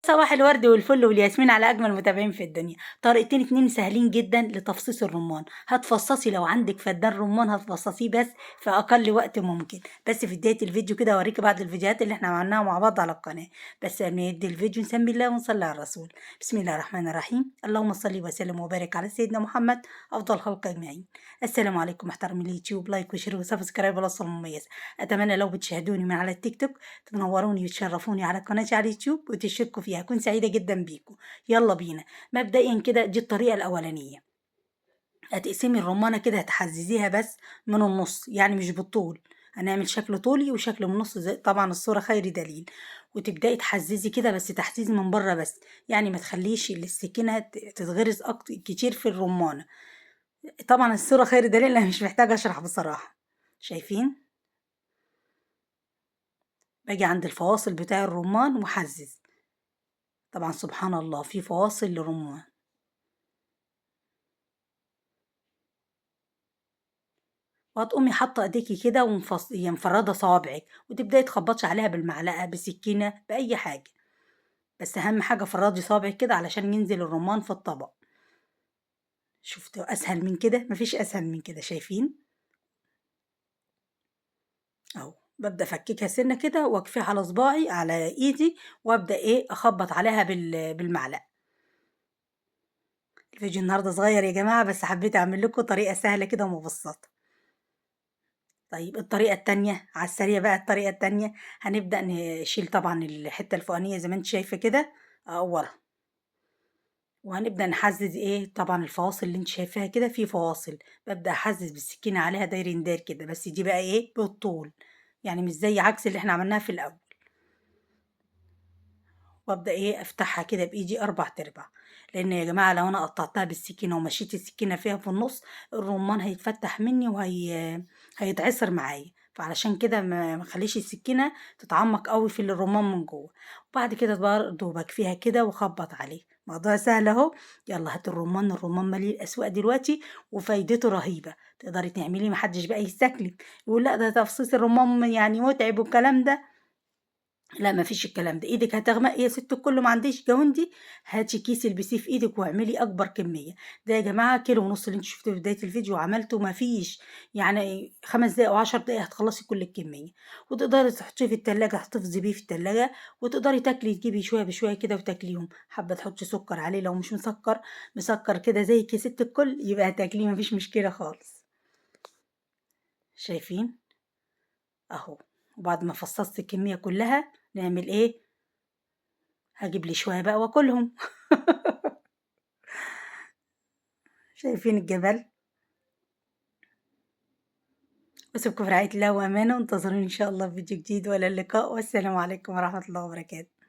صباح الورد والفل والياسمين على اجمل متابعين في الدنيا. طريقتين اتنين سهلين جدا لتفصيص الرمان. هتفصصي لو عندك فدان رمان هتفصصيه بس في اقل وقت ممكن. بس في بداية الفيديو كده اوريكي بعض الفيديوهات اللي احنا عملناها مع بعض على القناة. بس قبل ما نبدا الفيديو نسمي الله ونصلي على الرسول. بسم الله الرحمن الرحيم، اللهم صل وسلم وبارك على سيدنا محمد افضل خلق اجمعين. السلام عليكم محترمين اليوتيوب، like و share و subscribe والوصفه المميزة. اتمنى لو بتشاهدوني من على التيك توك تنوروني وتشرفوني على قناتي على اليوتيوب وتشتركوا فيها، هكون سعيدة جدا بيكم. يلا بينا. مبدئيا كده دي الطريقة الاولانية. هتقسمي الرمانه كده، هتحززيها بس من النص، يعني مش بالطول. هنعمل شكل طولي وشكل من النص، زي طبعا الصورة خير دليل. وتبداي تحززي كده، بس تحزيز من بره بس، يعني ما تخليش السكينة تتغرز كتير في الرمانه. طبعا الصورة خير دليل، انا مش محتاجه اشرح بصراحة. شايفين؟ باجي عند الفواصل بتاع الرمان وحزز. طبعا سبحان الله في فواصل للرمان. وهتقومي حاطه ايديكي كده ومفرده صوابعك، وتبداي تخبطي عليها بالمعلقه بسكينة باي حاجة، بس اهم حاجة فردي صابعك كده علشان ينزل الرمان في الطبق. شفتوا اسهل من كده؟ مفيش اسهل من كده. شايفين اهو؟ ببدا افككها سنة كده واكفيها على صباعي على ايدي، وابدا ايه اخبط عليها بالمعلقه. الفيديو النهارده صغير يا جماعة، بس حبيت اعمل لكم طريقه سهلة كده ومبسطه. طيب الطريقة التانية على السريع بقى. الطريقة التانية هنبدا نشيل طبعا الحتة الفوقانيه زي ما انت شايفه كده اقورها، وهنبدا نحزز ايه طبعا الفواصل اللي انت شايفاها كده، في فواصل ببدا احزز بالسكينة عليها دايرين داير كده، بس دي بقى ايه بالطول، يعني مش زي عكس اللي احنا عملناها في الاول. وابدا ايه افتحها كده بايدي 4 ارباع، لان يا جماعة لو انا قطعتها بالسكينة ومشيت السكينة فيها في النص الرمان هيتفتح مني وهي هيتعصر معايا، فعلشان كده ما اخليش السكينة تتعمق قوي في الرمان من جوه. وبعد كده برضه بكفيها كده واخبط عليه. موضوع سهل اهو. يلا هات الرمان. الرمان مالي الاسواق دلوقتي وفايدته رهيبة، تقدري تعملي، محدش بقى يستكلف يقول لا ده تفصيص الرمان يعني متعب والكلام ده. لا ما فيش الكلام ده. ايدك هتغمق يا ست الكل، ما عنديش جوندي، هاتي كيس البسيه في ايدك واعملي اكبر كمية. ده يا جماعة 1.5 كيلو اللي انت شفتوه في بداية الفيديو وعملته، ما فيش يعني 5 دقايق او 10 دقايق هتخلصي كل الكمية. وتقدري تحطيه في التلاجة، تحتفظي بيه في التلاجة، وتقدري تاكلي تجيبي شوية بشوية كده وتاكليهم. حابة تحطي سكر عليه، لو مش مسكر مسكر كده زي يا ست الكل يبقى هتاكليه، ما فيش مشكلة خالص. شايفين اهو؟ وبعد ما فصصت الكمية كلها نعمل ايه؟ هجيب لي شوية بقى واكلهم. شايفين الجبل؟ واسيبكم في رعاية الله وامانه، وانتظروني ان شاء الله في فيديو جديد، والى اللقاء، والسلام عليكم ورحمة الله وبركاته.